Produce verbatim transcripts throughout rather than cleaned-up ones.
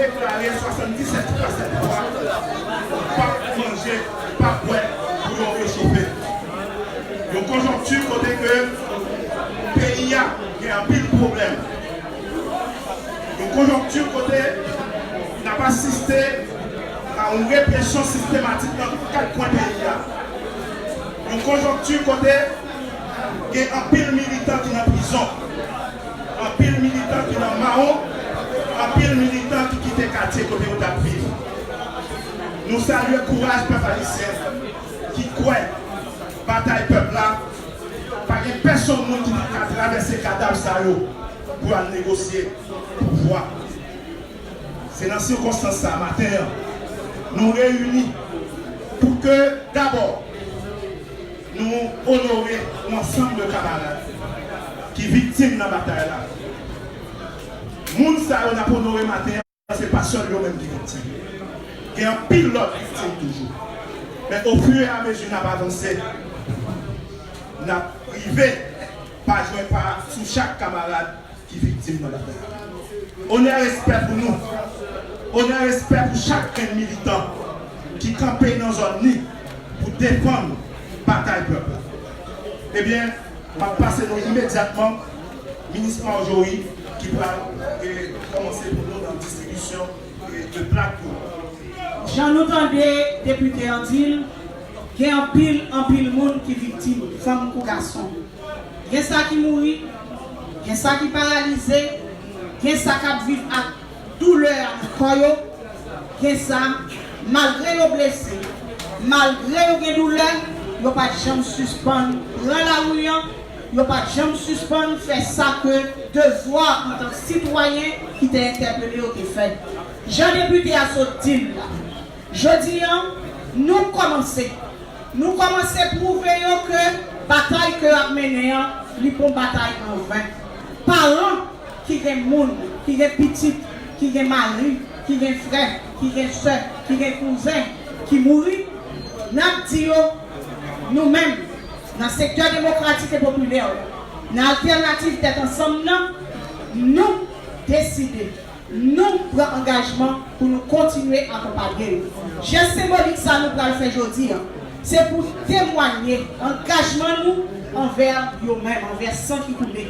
deklare swasanndisèt pou san fwa p ap manje, p ap bwè pou yo rechofe. Yon konjonkti kote ke peyi a gen anpil pwoblèm. Yon konjonkti kote n ap asiste a yon represyon sistematik nan tout kat kwen peyi a. Yon konjonkti kote gen anpil militan ki nan prizon, anpil militan ki nan mawon, anpil militan ki kite katye kote yo t ap viv. Nou salye kouraj pèp ayisyen ki kwè batay pèp la, pa gen pèsonn moun ki ka travèse kadav sa yo pou al negosye pouvwa. Se nan sikonstans sa, maten an, nou reyini pou ke, dabò, nou onore yon ansanm de kamarad ki viktim nan batay la. Moun sa yo n ap onore maten an, se pa sèl yo menm ki viktim. Gen anpil lòt viktim toujou. Men ofiramizi n ap avanse, n ap rive pa jwenn pa sou chak kamarad ki viktim nan batay la. Onè, respè pou nou. Onè, respè pou chak grenn militan ki kanpe nan zòn li pou defann batay pèp la. Ebyen, m ap pase nou imedyatman Minis Marjorie ki pral, eh, kòmanse pou nou nan distribisyon, eh, de plak yo. Jan nou tande depite an di l, gen anpil, anpil moun ki viktim, fanm kou gason. Gen sa ki mouri, gen sa ki paralize, gen sa k ap viv ak doulè a nan kò yo, gen sa, malgre yo blese, malgre yo gen doulè, yo pa t janm sispann pran lari a, yo pa t janm sispann fè sa ke devwa antanke sitwayen ki te entèpele yo te fè. Jan depite a sot di l la, jodi a, nou kòmanse. Nou kòmanse pwouve yo ke batay ke y ap mennen an, li pa yon batay an ven. Paran ki gen moun, ki gen pitit, ki gen mari, ki gen frè, ki gen sè, ki gen kouzen, ki mouri, n ap di yo, nou menm, nan sektè demokratik e popilè, nan altènativ Tèt Ansanm nan, nou deside, nou pran angajman pou nou kontinye akonpaye yo. Jès senbolik sa nou pral fè jodi a, se pou temwaye angajman nou anvè yo menm, anvè san ki koule,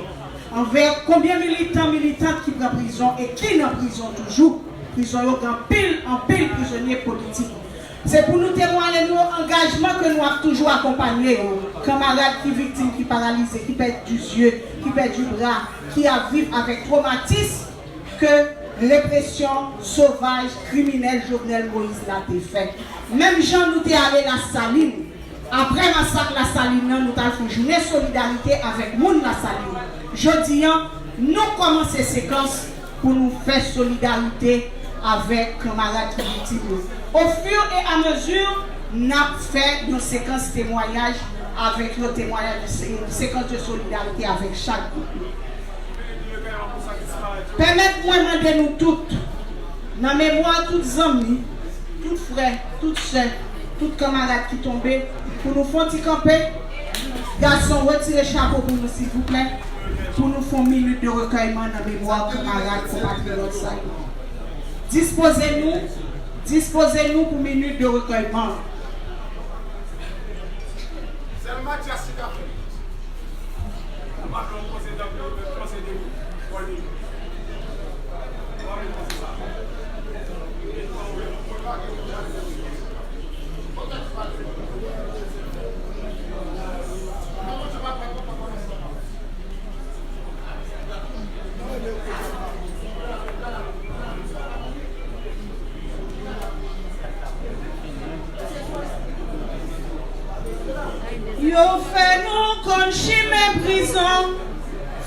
anvè konbyen militan, militant ki pran prizon e ki nan prizon toujou. Prizon yo gen anpil, anpil prizonye politik. Se pou nou temwaye nou angajman ke nou ap toujou akonpaye yo. Kanmarad ki viktim, ki paralize, ki pèdi zye, ki pèdi bra, ki ap viv avèk twomatis ke represyon sovaj, kriminèl Jovenel Moïse la te fè. Menm jan nou te ale Lasalin, apre masak Lasalin nan, nou t al fè jounen solidarite avèk moun Lasalin. Jodi a, nou kòmanse sekans pou nou fè solidarite avèk kanmarad ki viktim yo. Au fur et à mesure, n ap fè yon sekans temwayaj avèk yo, temwayaj de se-, sekans de solidarite avèk chak gwoup yo. Pèmèt mwen mande nou tout, nan memwa tout zanmi, tout frè, tout sè, tout kanmarad ki tonbe, pou nou fè yon ti kanpe. Gason, retire chapo pou nou, silvouplè, pou nou fè yon minit de rekèyman nan memwa kanmarad, konpatriyòt sa yo. Dispoze nou, dispoze nou pou minit de rekèyman. Sèl Matyas ki ka fè. Yo fè nou konn chimen prizon,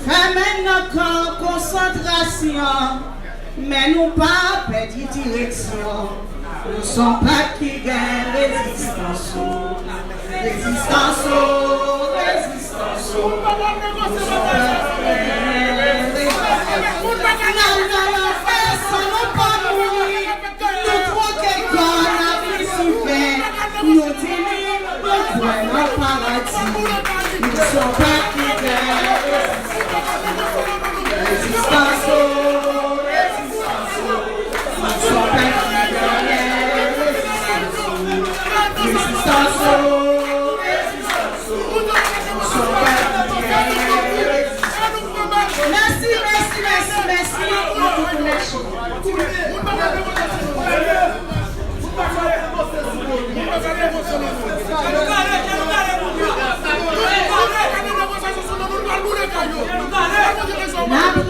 fèmen nan kan konsantrasyon, men nou pa pèdi direksyon. Nou se yon pèp ki gen rezistans ou, rezistans ou, rezistans ou. Nou se yon pèp ki gen rezistans ou. N al nan lanfè san nou pa mouri. Nou twoke kò n ap viv sou fè. Nou di li, nou kwè nan paradi. Nou se yon pèp ki gen rezistans, o, rezistans, o. Nou se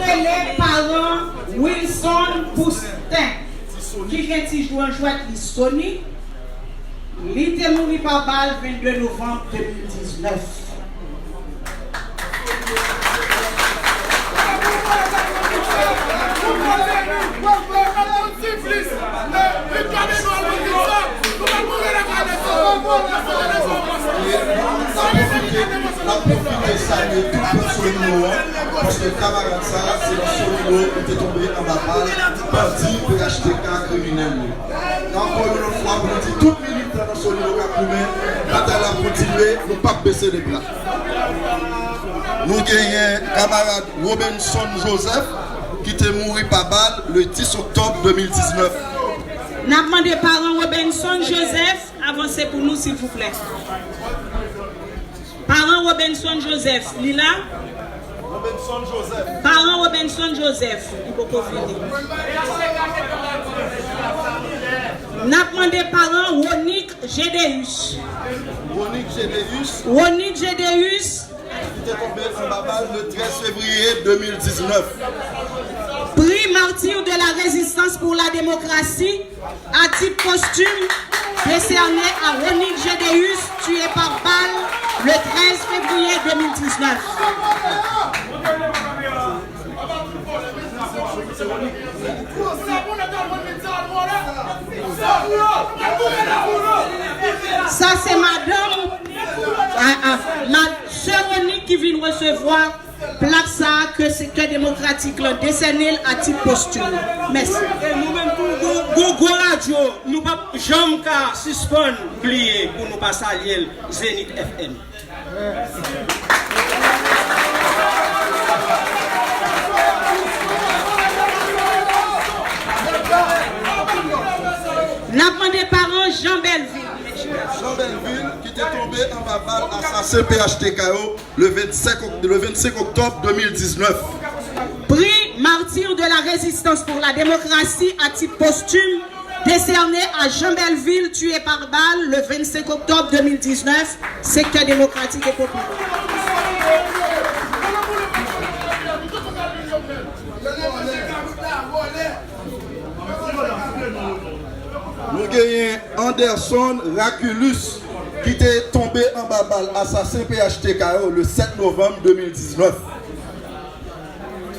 Rele paran Wilson Poustin, ki gen ti jwèt li Sony. Li te mouri pa bal vennde novanm de mil diznèf. N ap pwofite, n ap pwofite salye tout pèp Solino an, paske kamarad sa a, se nan Solino li te tonbe anba bal bandi P H T K kriminèl yo. Ankò yon lòt fwa, pou nou di tout militan nan Solino k ap goumen, batay la ap kontinye, nou p ap bese de bra. Nou genyen kamarad Robenson Joseph, ki te mouri pa bal le dis oktòb de mil diznèf. N ap mande paran Robenson Joseph avanse pou nou, silvouplè. Paran Robenson Joseph, li la? Robenson Joseph. Paran Robenson Joseph, li poko vini. N ap mande paran Ronick Gédéus. Ronick Gédéus. Ronick Gédéus. Ki te tonbe anba bal le trèz fevriye de mil diznèf. Prix Martyr de la Résistance pour la Démocratie, à titre posthume, décerné à Ronick Gédéus, tué par balle le treize février deux mille dix-neuf. Sa se madanm, a, a, ma, sè Ronick ki vin resevwa plak sa a ke Sektè Demokratik lan desène l a tit postim. Mèsi. E nou menm tou, gwo, gwo, gwo radyo, nou p ap janm ka sispann bliye pou nou pa salye l, Zenith F M. N ap mande paran Jean Belleville. Jean Belleville, ki te tonbe anba bal asasen P H T K yo le vennsenk ok-, le vennsenk oktòb de mil diznèf. Prix Martyr de la Résistance pour la Démocratie à titre posthume, décerné à Jean Belleville, tué par balle le vingt-cinq octobre deux mille dix-neuf, Secteur démocratique et populaire. Nou genyen Anderson Raculus, ki te tonbe anba bal asasen P H T K yo le sèt novanm de mil diznèf.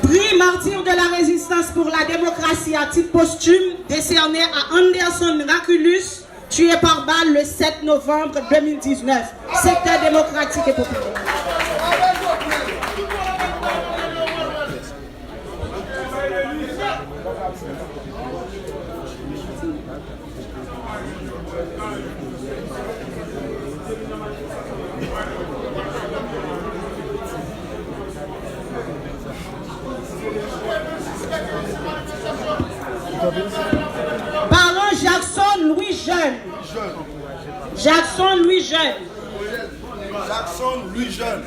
Prix Martyr de la Résistance pour la Démocratie à titre posthume, décerné à Anderson Raculus, tué par balle le sept novembre deux mille dix-neuf, Secteur démocratique et populaire. Paran Jackson Louis Jeune. Jackson Louis Jeune. Jackson Louis Jeune.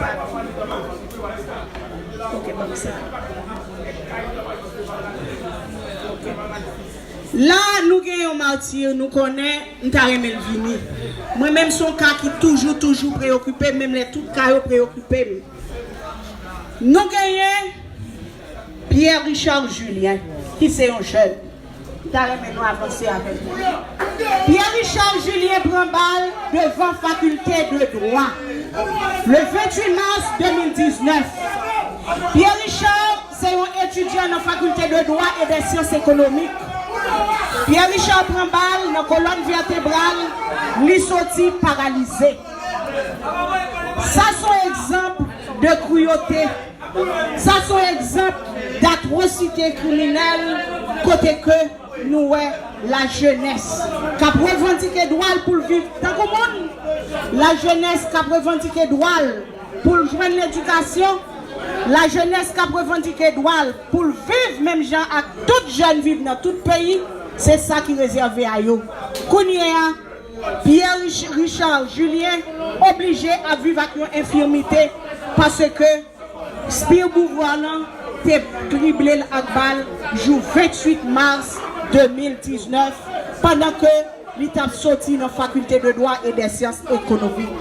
Ok, ban m sa. Ok. La, nou gen yon mati, nou konnen, m ta renmen l vini. Mwen menm, se yon ka ki toujou, toujou preyokipe m, menm lè tout ka yo preyokipe m. Nou genyen Pierre Richard Julien, ki se yon jèn. M ta renmen nou avanse avèk mwen. Pierre Richard Julien pran bal devan fakilte de dwa le venntuit mas de mil diznèf. Pierre Richard se yon etidyan nan fakilte de dwa e de syans ekonomik. Pierre Richard pran bal nan kolòn vètebral, li soti paralize. Sa se yon egzanp de kruyote. Sa se yon egzanp datwosite kriminèl kote ke nou wè lajenès k ap revandike dwa l pou l viv tankou moun, lajenès k ap revandike dwa l pou l jwenn ledikasyon, lajenès k ap revandike dwa l pou l viv menm jan ak tout jèn viv nan tout peyi, se sa ki rezève a yo. Kounye a, Pierre Rich-, Richard Julien oblije ap viv ak yon enfimite paske Spir Bouvwa lan te drible l ak bal jou venntuit mas de mil diznèf, pandan ke li t ap soti nan Faculté de Droit et des Sciences Économiques.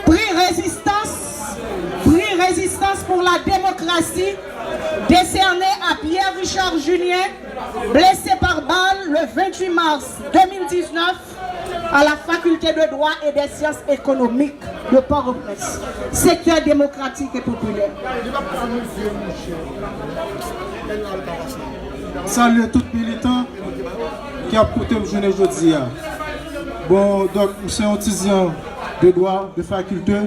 Prix Résistance, Prix Résistance pour la La démocratie, décernée à Pierre Richard Julien, blessé par balle le vingt-huit mars deux mille dix-neuf à la faculté de droit et des sciences économiques de Port-au-Prince, secteur démocratique et populaire. Salye tout militan ki ap koute m jounen jodi a. Bon, donk, m se yon etidyan de dwa, de fakilte.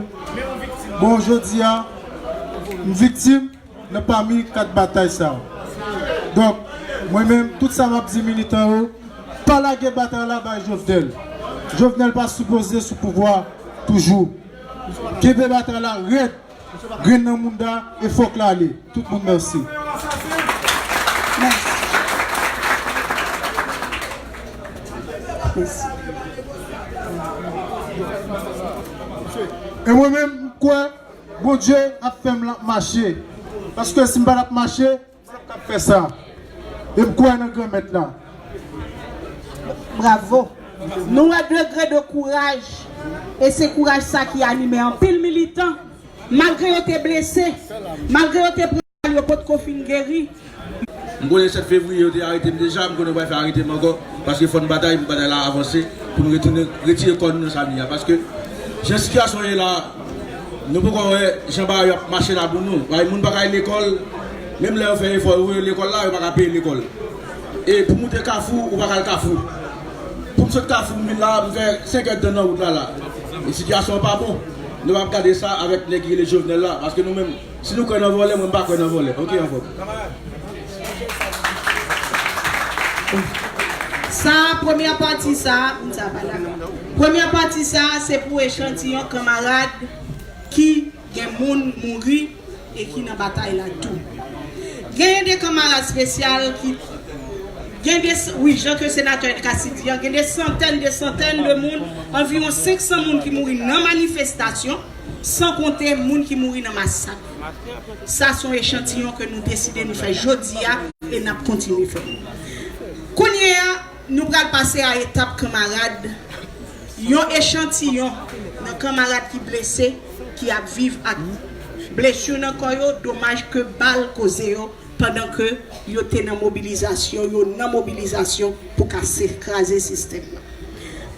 Bon, jodi a, m viktim nan pami kat batay sa yo. Donk, mwen menm, tout sa m ap di militan yo, pa lage batay la bay Jovenel. Jovenel pa sipoze sou pouvwa toujou. Kenbe batay la rèd, grenn nan mounda, e fòk l ale. Tout moun, mèsi. Mèsi. Mèsi. E mwen menm, m kwè Bondye ap fè m la mache. Paske si m pa t ap mache, m p ap fè sa. E m kwè nan Granmèt la. Bravo. Nou wè degre de kouraj. E se kouraj sa ki anime anpil militan. Malgre yo te blese, malgre yo te pran bal, yo potko fin geri. M konnen sèt fevriye yo te arete m deja, m konnen yo pral fè arete m ankò, paske fò n batay pou batay la avanse, pou n retounen retire kò nou nan sa n ye a. Paske jan sitiyasyon ye la, nou poko wè jan bagay yo ap mache la pou nou. Bagay moun pa ka al lekòl, menm lè yo fè efò, yo voye yo lekòl la, yo pa ka peye lekòl. E pou moute Kafou, ou pa ka al Kafou. Pou m sot Kafou, m vin la, m fè senk èdtan nan wout la la. E sitiyasyon an pa bon. Nou p ap gade sa avèk nèg ki rele Jovenel la, paske nou menm, si nou kwè nan vòlè, mwen m pa kwè nan vòlè. Oke, anfòm. Sa, premyè pati sa, m sa pa la. Premyè pati sa, se pou echantiyon kanmarad ki gen moun mouri e ki nan batay la tou. Genyen de kanmarad espesyal ki, gen de, wi, jan ke senatè Cassy di an, gen de santèn, de santèn de moun, anviwon senk san moun ki mouri nan manifestasyon, san konte moun ki mouri nan masak. Sa se yon echantiyon ke nou deside nou fè jodi a e n ap kontinye fè. Kounye a, nou pral pase a etap kanmarad. Yon echantiyon nan kanmarad ki blese, ki ap viv ak blesi nan kò yo, domaj ke bal koze yo pandan ke yo te nan mobilizasyon, yo nan mobilizasyon pou kase, kraze sistèm nan.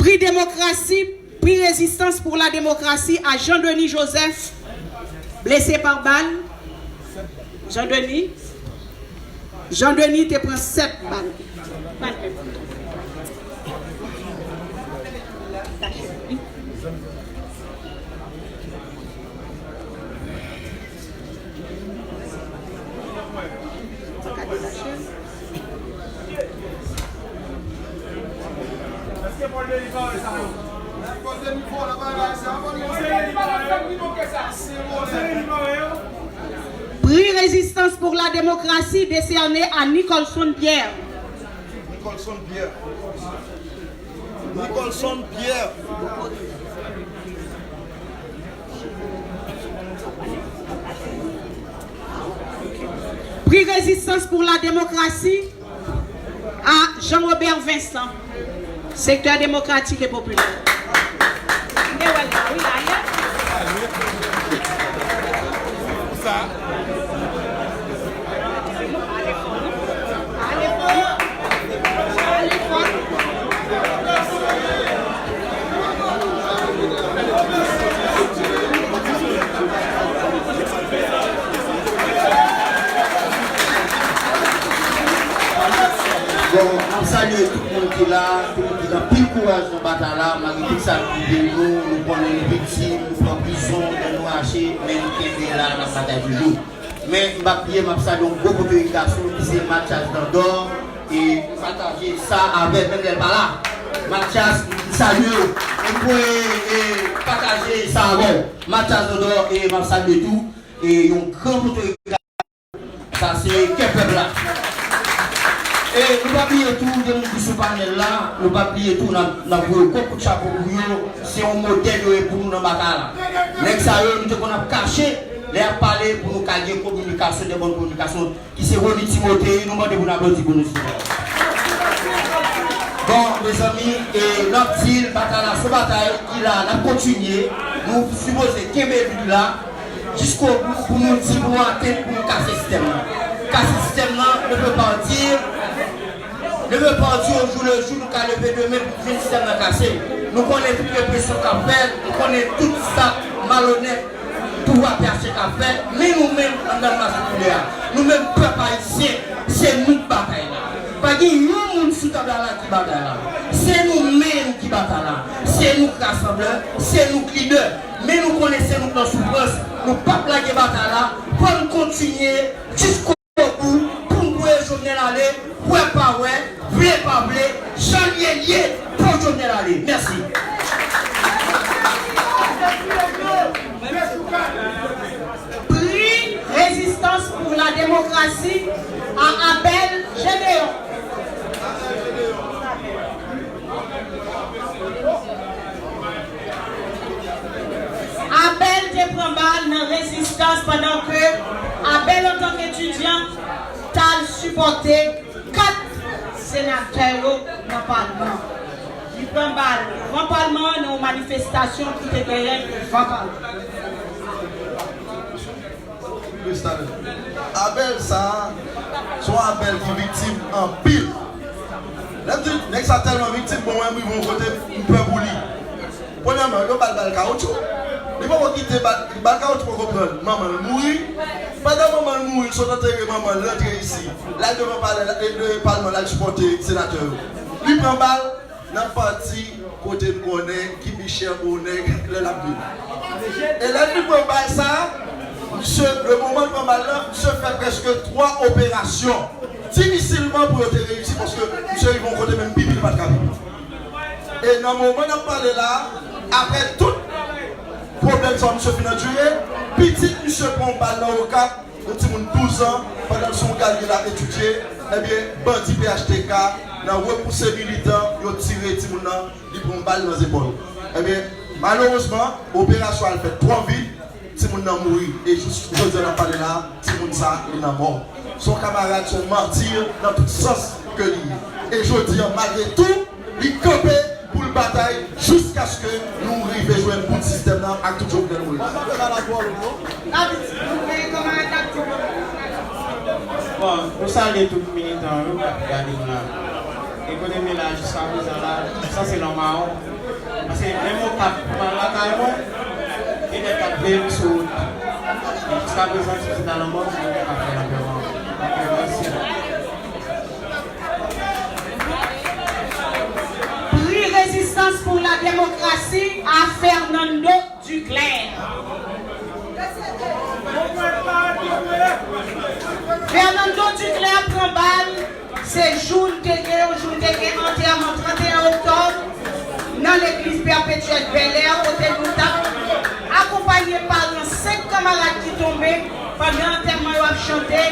Pri demokrasi, pri rezistans pou la demokrasi a Jean Denis Joseph, blese pa bal. Jean Denis, Jean Denis te pran sèt bal. Pri rezistans pou la demokrasi desène a Nicholson Pierre. Nicholson Pierre. Nicholson Pierre. Pri rezistans pou la demokrasi a Jean Robert Vincent, sektè demokratik e popilè. M te wè l la, wi, ayè. Sa. Bon, m ap salye tout moun ki la, tout moun ki gen anpil kouraj nan batay la, malgre tout sa k rive nou, nou konnen nou viktim, nou pran prizon, men nou rache, men nou kenbe la, n ap batay toujou. Men m p ap bliye, m ap salye yon gwo potorik gason ki se Mathias Dandor, e pataje sa avè l, menm lè l pa la. Mathias, m salye w. E m voye, e pataje sa avè w. Mathias Dandor, e m ap salye tou, e yon gran potorik gason. Sa se kè pèp la. E nou pa bliye tou, gen moun ki sou panèl la, nou pa bliye tou, n ap, n ap voye yon gwo kout chapo pou yo. Se yon modèl yo ye pou nou nan batay la. Nèg sa yo, nou te konn ap kache, lè y ap pale pou nou ka gen kominikasyon, de bòn kominikasyon, ki se Rony Timothée, nou mande pou n aplodi pou nou, silvouplè. Bon, mezanmi, e n ap di l, batay la, se batay ki la, n ap kontinye, nou sipoze kenbe li la. jiskobou pou nou di, pou nou atenn, pou nou kase sistèm nan. Kase sistèm nan, ne veut pas dire, ne veut pas dire au jour le jour, nou ka leve demen pou nou jwenn sistèm nan kase. Nou konnen tout represyon k ap fèt, nou konnen tout sa k malonèt pouvwa P H T K ap fè, men nou menm, anndan mas popilè a, nou menm pèp ayisyen, se nou k batay la. Pa gen yon moun sou tab la la ki batay la. Se nou menm ki batay la. Se nou k rasanblè, se nou k lidè. Men nou konnen se nou k nan soufrans, nou p ap lage batay la. Fò n kontinye jiskobou pou n voye Jovenel ale, wè pa wè, vle pa vle, jan l ye l ye, fò Jovenel ale. Mèsi. Prix Résistance pour la démocratie à Abel Gédéon. Abel te pran bal nan rezistans pandan ke Abel, antanke etidyan, t al sipòte kat senatè yo nan palman. Li pran bal devan palman an nan yon manifestasyon ki te genyen devan palman. Abel sa a, se yon Abel ki viktim anpil. Lè m di nèg sa tèlman viktim, bon, mwen, m rive yon kote, m pè pou li. Premyèman, yo ba l bal kawoutchou. Li poko kite bal, bal kawoutchou poko pran l. Manman l mouri. Pandan manman l mouri, l sot antere manman l, l rantre isi. L al devan palè, e, e, palman, l al sipòte senatè yo. Li pran bal, nan pati kote n konnen ki pi chè pou nèg lè l ap vini. E lè l vin pran bal sa, misye, le moman l pran bal la, misye fè prèske twa operasyon. Difisilman pou yo te reyisi, paske misye rive yon kote menm pipi li pa t ka pipi. E nan moman n ap pale la, apre tout pwoblèm sa misye fin andire, pitit misye pran yon bal nan Okap, yon timoun douz an, pandan l sou yon galri l ap etidye, ebyen, bandi P H T K, nan repouse militan, yo tire timoun nan, li pran yon bal nan zepòl. Ebyen, malerezman, operasyon an al fèt twò vit, timoun nan mouri. E jis jodi a n ap pale la, timoun sa, li nan mò. Se yon kamarad, se yon mati nan tout sans ke li ye. E jodi a, malgre tou, li kanpe pou l batay jiskaske nou rive jwenn bout sistèm nan ak tout Jovenel Moïse. Bon, nou salye tout militan yo k ap gade nou la. E kote m ye la jiska prezan la, sa se Lanmawon. Paske menm Okap, pou m al lakay mwen, gen nèg k ap veye m sou wout. E jiska prezan, si se ta Lanmawon, se mwen ki t ap fè lantèman. Oke, mèsi. Prix Résistance pour la démocratie à Fernando Duclair. Fernando Duclair pran bal, se jou n te gen, jou n te gen antèman trannteyen oktòb nan legliz Pèpetyèl Bèlè, kote nou t ap akonpaye paran senk kanmarad ki tonbe pandan antèman yo ap chante,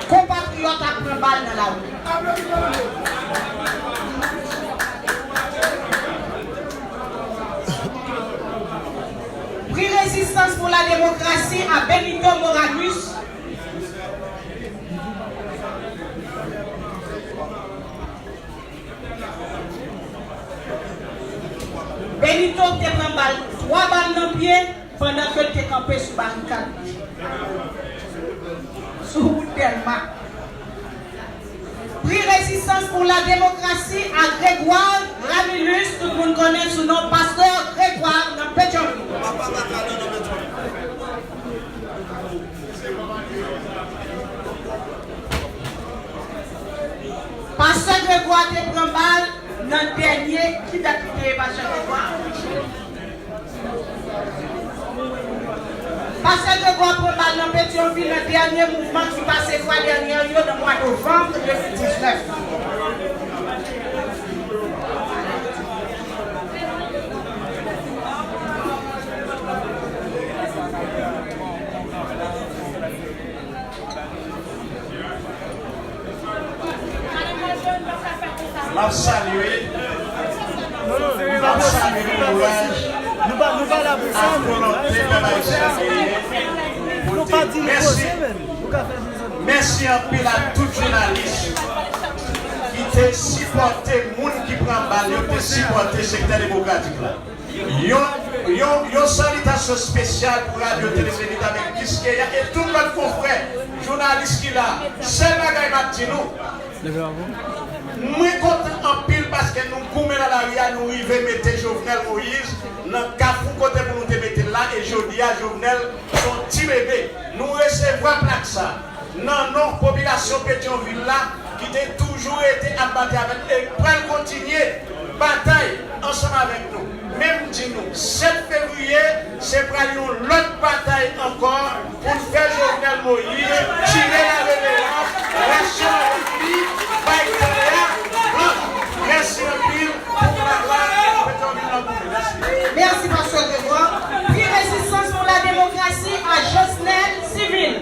konpatriyòt ap pran bal nan lari. Prix Résistance pour la démocratie à Benito Moralus. Benito te pran bal, twa bal nan pye pandan ke l te kanpe sou barikad li, sou wout Dèlma. Prix Résistance pour la démocratie à Grégoire Ramilus, tout moun konnen sou non Pastè Grégoire nan Petyonvil. Pastè Grégoire te pran bal nan dènye, ki dat li te ye, Pastè Grégoire? Pastè Grégoire pran bal nan Petyonvil nan dènye mouvman ki pase twa dènye yo nan mwa novanm de mil diznèf. M ap salye, m ap salye kouraj ak volonte pèp ayisyen genyen pou di mèsi. Mèsi anpil a tout jounalis ki te sipòte moun ki pran bal yo, te sipòte sektè demokratik la. Yon Yon, yon salitasyon espesyal pou Radyo Tele Zenith avèk Kiskeya e tout lòt konfrè jounalis ki la. Sèl bagay m ap di nou, mwen kontan anpil paske nou goumen nan lari a, nou rive mete Jovenel Moïse nan kafou kote pou nou te mete l la, e jodi a, Jovenel se yon ti bebe. Nou resevwa plak sa nan non popilasyon Petyonvil la ki te toujou rete ap batay avè n e k pral kontinye batay ansanm avèk nou. Men m di nou, sèt fevriye, se pral yon lòt batay ankò pou n fè Jovenel Moïse tire la reverans, rèsyon avèk li, bay tè a, blan. Mèsi anpil pou travay Petyonvil nan pou nou. Mèsi. Mèsi, pastè Grégoire. Pri rezistans pou la demokrasi a Josnel Civil.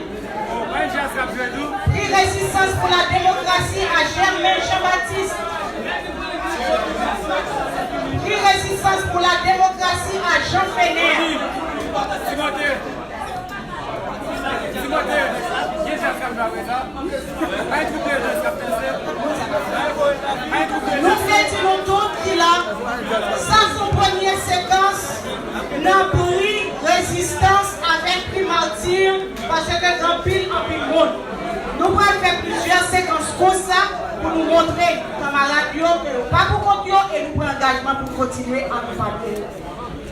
Pri rezistans pou la demokrasi a Germain Jean-Baptiste. Pri rezistans pou la demokrasi a Jean Fener. Nou vle di nou tout ki la, sa se yon premye sekans nan pri rezistans avèk pri mati, paske gen anpil, anpil moun. Nou pral fè plizyè sekans konsa pou nou montre kanmarad yo ke yo pa pou kont yo e nou pran angajman pou n kontinye akonpanye yo.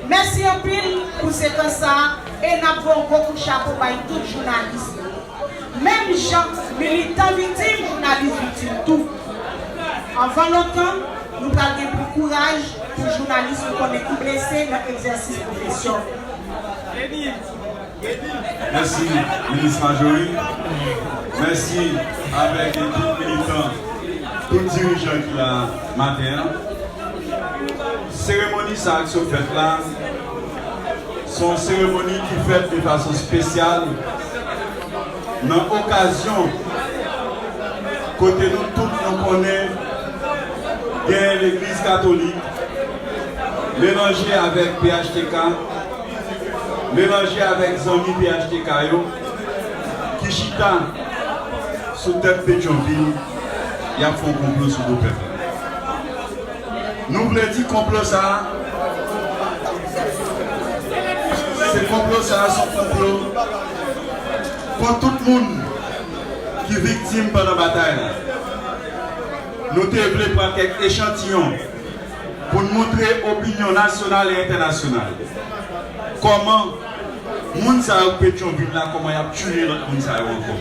Mèsi anpil pou sekans sa a e n ap voye yon gwo kout chapo bay tout jounalis yo. Menm jan militan viktim, jounalis viktim tou. Anvan lontan, nou pral gen pli kouraj pou jounalis nou konnen ki blese nan egzèsis pwofesyon. Mèsi, Minis Marjorie. Mèsi avèk tout militan, tout dirijan ki la maten an. Seremoni sa a ki sot fèt la, se yon seremoni ki fèt de fason espesyal nan okazyon kote nou tout nou konnen gen Legliz Katolik melanje avèk P H T K, melanje avèk zanmi P H T K yo, ki chita sou tèt Petyonvil, y ap fè yon konplo sou do pèp la. Nou vle di konplo sa a, se konplo sa a, se yon konplo kont tout moun ki viktim pandan batay la. Nou te vle pran kèk echantiyon pou n montre opinyon nasyonal e entènasyonal kòman moun sa yo k Petyonvil la, kòman y ap tiye lòt moun sa yo ankò.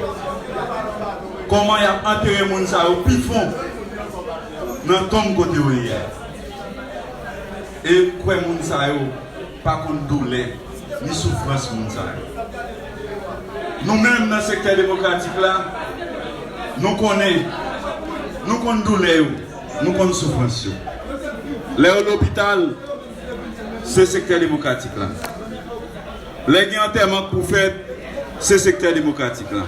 Kòman y ap antere moun sa yo pi fon nan tonm kote yo ye a. E m kwè moun sa yo pa konn doulè ni soufrans moun sa yo. Nou menm nan sektè demokratik la, nou konnen, nou konn doulè yo, nou konn soufrans yo. Lè yo lopital, se sektè demokratik la. Lè gen antèman k pou fèt, se sektè demokratik la.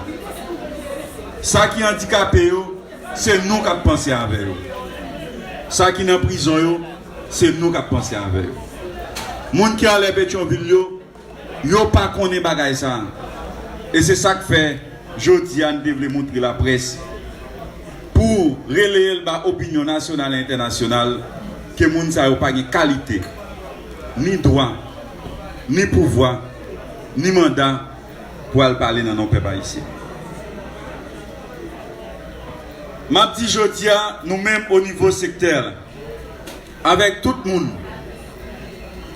Sa ki andikape yo, se nou k ap panse avè yo. Sa ki nan prizon yo, se nou k ap panse avè yo. Moun ki anlè Petyonvil yo, yo pa konnen bagay sa a. E se sa k fè, jodi a, n te vle montre laprès, pou releye l ba opinyon nasyonal e entènasyonal, ke moun sa yo pa gen kalite, ni dwa, ni pouvwa, ni manda pou al pale nan non pèp ayisyen. M ap di jodi a, nou menm o nivo sektè la, avèk tout moun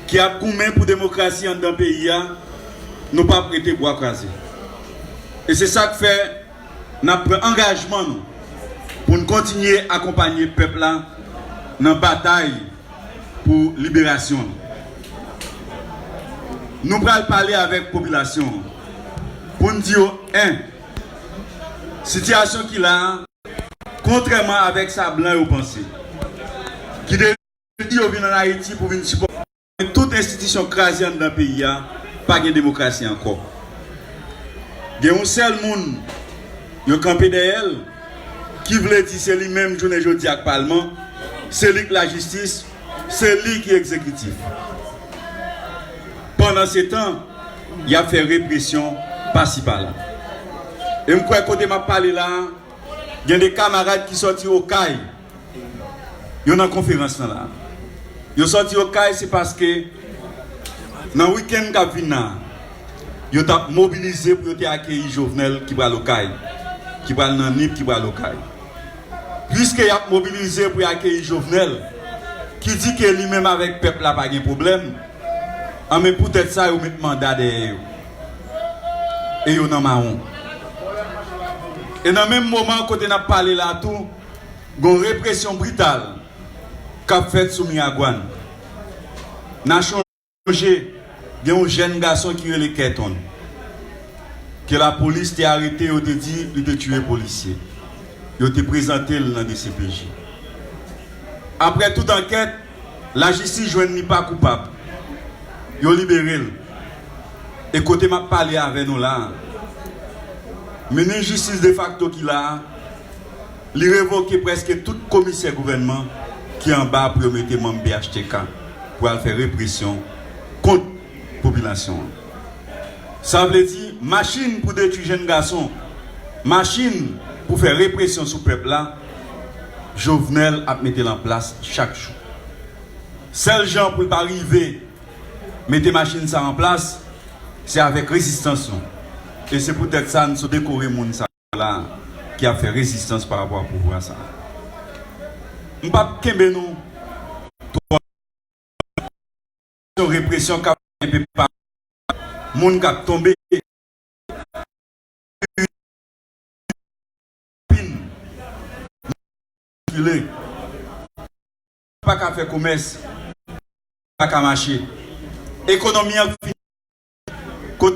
ki ap goumen pou demokrasi anndan peyi a, nou p ap rete bwa kraze. E se sa k fè n ap pran angajman nou pou n kontinye akonpanye pèp la nan batay pou liberasyon l. Nou pral pale avèk popilasyon an pou n di yo, en, sitiyasyon ki la a, kontrèman avèk sa blan yo panse, ki te di yo vin ann Ayiti pou vin sipòte tout enstitisyon kraze anndan peyi a, pa gen demokrasi ankò. Gen yon sèl moun yo kanpe dèyè l, ki vle di se li menm jounen jodi a k palman, se li k lajistis, se li ki egzekitif. Pandansetan, y ap fè represyon pasi pala. E m kwè kote m ap pale la a, gen de kamarad ki sòti Okay, yo nan konferans lan la. Yo sòti Okay, se paske Nan wikenn k ap vin nan, yo t ap mobilize pou yo te akeyi Jovenel ki pral Okay, ki pral nan Nip, ki pral Okay. Piske y ap mobilize pou y akeyi Jovenel, ki di ke li menm avèk pèp la pa gen pwoblèm, anben poutèt sa yo met manda dèyè yo. E yo nan mawon. E nan menm moman kote n ap pale la tou, gon represyon brital k ap fèt sou Miragwàn. N a chonje, gen yon jèn gason ki rele Kèton, ke lapolis te arete, yo te di li te tiye polisye. Yo te prezante l nan D C P J. Apre tout ankèt, lajistis jwenn li pa koupab. Yo libere l. E kote m ap pale avè nou la a, minis jistis defakto ki la a, li revoke prèske tout komisè gouvènman ki anba pou yo mete manm P H T K pou al fè represyon kont popilasyon an. Sa vle di, machin pou detwi jèn gason, machin pou fè represyon sou pèp la, Jovenel ap mete l an plas chak jou. Sèl jan pou l pa rive mete machin sa an plas, se avèk rezistans nou. E se poutèt sa n sou dekore moun sa la ki ap fè rezistans pa rapò a pouvwa sa. M p ap kenbe nou twò. Yon represyon k ap fè pe pa moun k ap tonbe. Pin. Kile. Pa ka fè komès. Pa ka mache. Ekonomi an